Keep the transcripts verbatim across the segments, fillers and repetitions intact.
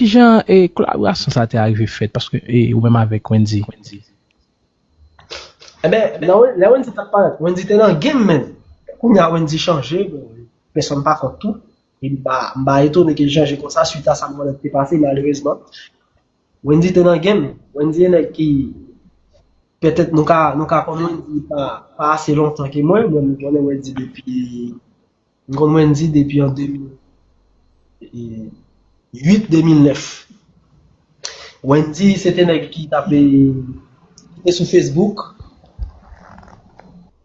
Kijan e kolaborasyon sa te arive fèt? Paske e, ou menm avèk Wendy. Enben, lè Wen- lè Wendy t ap parèt, Wendy te nan game, men. Kounye a Wendy chanje, bon, pèsonn pa kont tou. E m pa, m pa etone ke l chanje konsa, swit a sa m konnen ki te pase, malerezman. Wendy te nan game. Wendy e nèg ki, petèt nou ka, nou ka konn Wendy pa, pa ase lontan ke mwen. Mwen, m konnen Wendy depi, m konn Wendy depi an de mil uit, de mil nèf. Wendy, se te nèg ki t ap, e, ki te sou Facebook.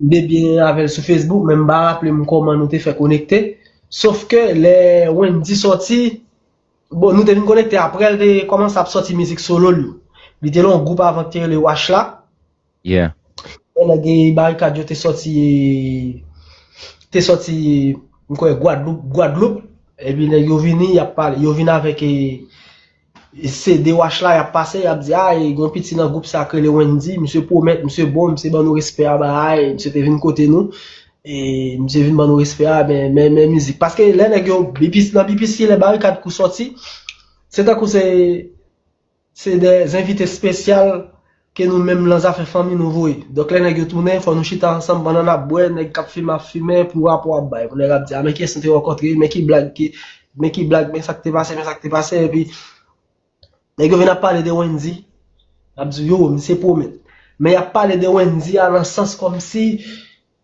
M te byen avè l sou Facebook, men m pa raple m kòman nou te fè konekte. Sof ke lè Wendy sòti, bon, nou te vin konekte apre l te kòmanse ap sòti mizik solo l yo. Li te nan yon gwoup avan ki te rele Wash la. Yeah. Lè nèg Barikad yo te sòti, te sòti, m kwè, Gwadloup, Gwadloup. Epi nèg yo vini, y ap pale. Yo vin avèk, e, e, C D Wash la, y ap pase, y ap di, a, e, gen yon piti nan gwoup sa k rele Wendy, misye pwomèt, misye bon, misye ban nou respè a, bagay, misye te vin kote nou. E, misye vin ban nou respè a, men, men, men mizik. Paske lè nèg yo, B P C, nan B P C, lè Barikad kou sòti, se tankou se, se de envite espesyal ke nou menm nan zafè fanmi nou voye. Donk, lè nèg yo tounen, fò nou chita ansanm pandan n ap bwè, nèg k ap fimen ap fimen, pou rapò ap bay. Pou nèg ap di, a, men kiyès nou te rankontre, men ki blag, ki, men ki blag, men sa k te pase, men sa k te pase. Epi, nèg yo vin ap pale de Wendy, y ap di, yo, misye pwomèt. Men y ap pale de Wendy a nan sans kòmsi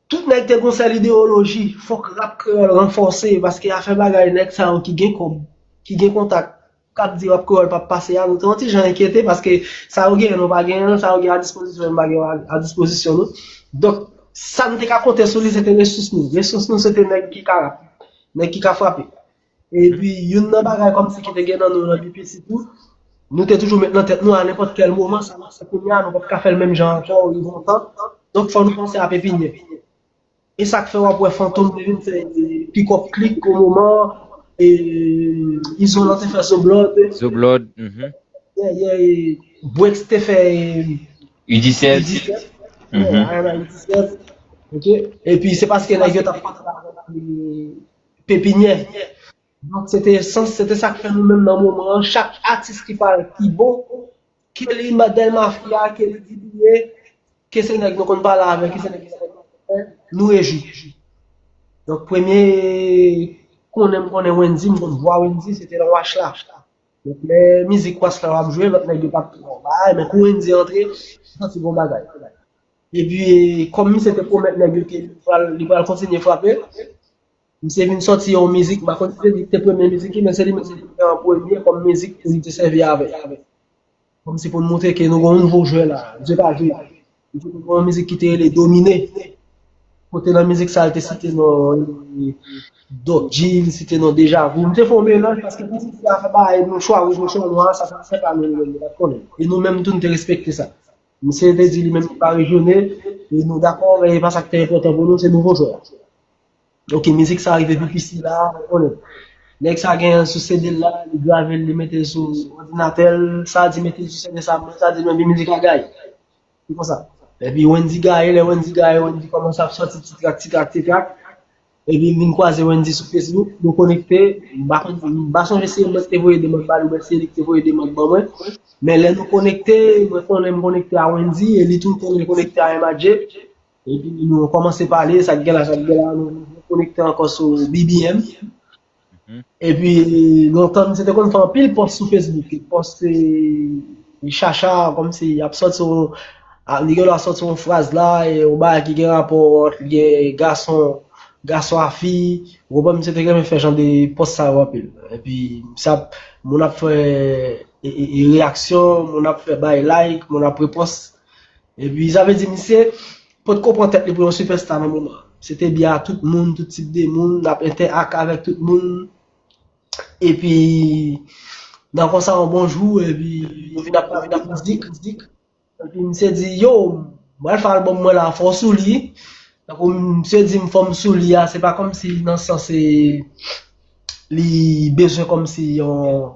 tout nèg te gon sèl ideyoloji, fòk rap kreyòl ranfòse, paske afè bagay nèg sa yo ki gen kòb, ki gen kontak, k ap di rap kreyòl p ap pase a, nou te yon ti jan enkyete, paske sa yo genyen nou pa genyen l, sa yo gen a dispozisyon yo nou pa gen a, a dispozisyon nou. Donk, sa n te ka konte sou li, se te resous nou. Resous nou, se te nèg ki ka rap, nèg ki ka frape. Epi, youn nan bagay kòmsi ki te gen nan nou nan B P C tou, nou te toujou met nan tèt nou a nenpòt kèl moman, sa nou se kounye a, nou p ap ka fè l menm jan ankò, rive yon tan. Donk, fò nou panse a Pepinyè. E sa k fè w ap wè Fantom te vin fè, e, Pick Up Click yon moman, e, Izolan te fè Zoblòd. Zoblòd, mhm. Yeah, yeah, e, Bwex te fè, e, U disèt. U disèt. Yeah, Ariana U disèt. Ok? Epi, se paske nèg yo t ap kontre avèk, e, Pepinyè. Donk, se te sans, se te sa k fè nou menm nan moman an, chak atis ki parèt ki bon, ke li Delmafia, ke li D B A, ke se nèg nou konn pale avèk, ke se nèg nou konn fè, nou rejwi. Donk, premye konnen m konnen Wendy, m konn vwa Wendy, se te nan Wash la. Donk, lè mizik Wash la w ap jwe, lòt nèg yo p ap twò bay, men kou Wendy antre, m santi gon bagay. Epi, kòm misye te pwomèt nèg yo ke li pral, li pral kontinye frape, misye vin sòti yon mizik, m pa konn si se li ki te premye mizik li, men se li menm ki te an premye kòm mizik pou li te sèvi avè. Kòmsi pou n montre ke nou gen yon nouvo jwè la. Misye pa jwe. Misye te gen yon mizik ki te rele Domine. Kote nan mizik sa, li te site non, e, Doc G, li site non Deja Vu. M te fè yon melanj paske pou misye a fè bagay nou chwa wouj, nou chwa nwa, sa, sa, se pa nou, nou, nou pa t konnen. E nou menm tou, nou te respekte sa. Misye te di li menm li pa rejwenn, e nou dakò, men e pa sa ki te enpòtan pou nou, se nouvo jwè a. Ok, mizik sa rive B P C la, ou konnen. Nèg sa gen sou C D l la, li grave l, li mete l sou òdinatè l, sa di mete l sou C D sa, mwen sa di mwen, epi mizik la gaye. Se konsa. Epi Wendy gaye, lè Wendy gaye, Wendy kòmanse ap sòti ti trak, ti trak, ti trak. Epi m vin kwaze Wendy sou Facebook, nou konekte, m pa konn, m pa sonje si e mwen ki te voye demann ba li, oubyen se li ki te voye demann ban mwen. Men lè nou konekte, mwen konnen m konekte a Wendy, e li tou l konnen l konekte a M A J. Epi nou kòmanse pale, sa k gen la, sa k gen la, nou, nou konekte ankò sou B B M. Epi lontan, misye te konn fè anpil pòs sou Facebook. Pòs, e, chacha, kòmsi ap sòti yon, a, li gen dwa sòti yon fraz la, e, yon bagay ki gen rapò ant li gen gason, gason a fi. Ou konprann, misye te renmen fè jan de pòs sa yo anpil. Epi sa, moun ap fè, e, e, e, reyaksyon, moun ap fè bay like, moun ap repòs. Epi sa vle di misye potko pran tèt li pou yon sipèsta nan moman an. Se te byen a tout moun, tout tip de moun, l ap entèak avèk tout moun. Epi nan konsa yon bon jou, epi nou vin ap, vin ap mizik, mizik. Epi misye di, yo, m pral fè albòm mwen la, fò w sou li. Tankou misye di m fò m sou li a, se pa kòmsi nan sans, e, li bezwen kòmsi yon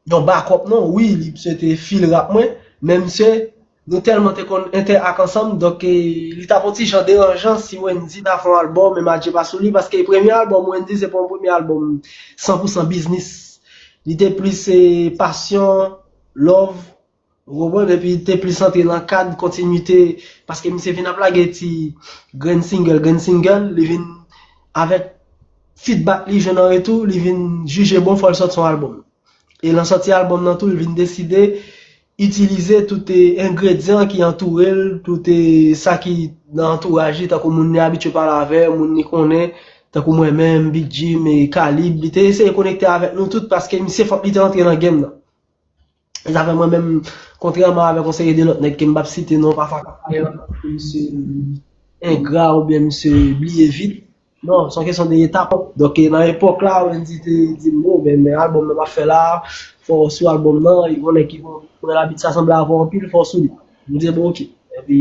yon bakòp non, wi, li, misye te fil rap mwen, men misye, nou tèlman te konn entèak ansanm, donk, e, li t ap yon ti jan deranjan si Wendy ta fè yon albòm, M A J pa sou li, paske premye albòm Wendy, se pa yon premye albòm san pou san biznis. Li te plis se pasyon, love, ou konprann, epi li te plis antre nan kad kontinite, paske misye vin ap lage ti grenn single, grenn single, li vin avèk feedback li jwenn an retou, li vin jije bon fò l sòti yon albòm. E nan sòti albòm nan tou, li vin deside itilize tout engredyan ki antoure l, tout sa ki nan antouraj li, tankou moun li abitye pale avè, moun li konnen, tankou mwen menm, Big Jim e Kalib. Li te eseye konekte avèk nou tout paske misye fòk li te antre nan game nan. E sa fè mwen menm, kontrèman avèk yon seri de lòt nèg ke m p ap site non pafwa k ap pale nan misye engra oubyen misye bliye vit. Non, se yon kesyon de etap. Donk, nan epòk la, Wendy te di m, bon, men, men albòm nan m ap fè la, fò w sou albòm nan, e konnen ki bon, mwen labit sa sanble avè w anpil, fò w sou li. M di, bon, ok. Epi,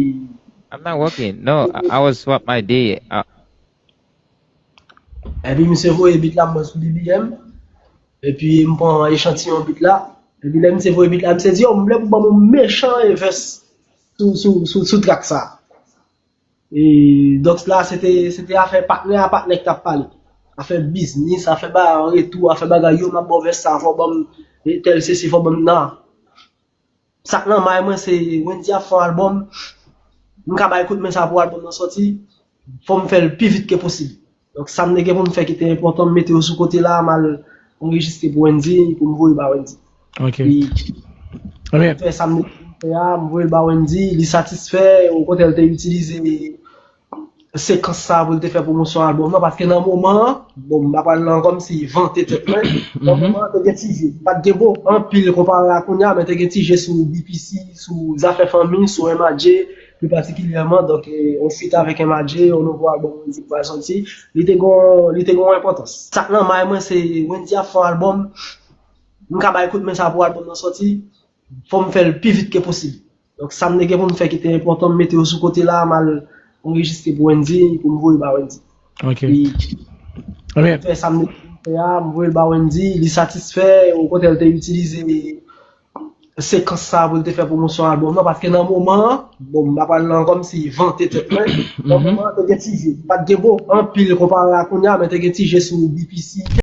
I'm not working. No, I I was swap my day. Uh, epi misye voye bit la mwen sou B B M. Epi m pran echantiyon bit la. Epi lè misye voye bit la, misye di, yo, m vle pou ban m yon mechan e vès sou, sou, sou, sou track sa. E, donk la, se te, se te afè patnè a patnè ki t ap pale. Afè biznis, afè bagay an retou, afè bagay yo, m ap ba w vès sa, fò w ban m tèl sesi, fò w ban m nan. Sa k nan may mwen, se Wendy ap fè yon albòm, m ka bay kout men sa pou albòm nan sòti, fò m fè l pi vit ke posib. Donk, sa m te gen pou m fè ki te enpòtan, m mete yo sou kote la, m al anrejistre pou Wendy, pou m voye ba Wendy. Ok. Li Ebyen, fè sa m te fè a, m voye l ba Wendy, li satisfè, okontrè, l te itilize sekans sa pou l te fè pwomosyon albòm nan, paske nan moman an, bon, m pa pral nan kòmsi vante tèt mwen, nan moman an, te gen ti je. Pa t gen bon anpil konpare a kounye a, men te gen ti je sou B P C, sou zafè fanmi, sou M A J, pli patikilyèman, donk, eh, yon feat avèk M A J, yon nouvo albòm Wendy pral sòti, li te gon, li te gon enpòtans. Sa k nan may mwen, se Wendy ap fè yon albòm, m ka bay kout men sa pou albòm nan sòti, fò m fè l pi vit ke posib. Donk, sa m te gen pou m fè ki te enpòtan, m mete yo sou kote la, m al anrejistre pou Wendy, pou m voye ba Wendy. Ok. Li Ebyen, fè sa m te fè a, m voye l ba Wendy, li satisfè, okontrè, l te itilize sekans sa pou l te fè pwomosyon albòm nan, paske nan moman an, bon, m pa pral nan kòmsi vante tèt mwen, nan moman an, te gen ti je. Pa t gen bon anpil konpare a kounye a, men te gen ti je sou B P C.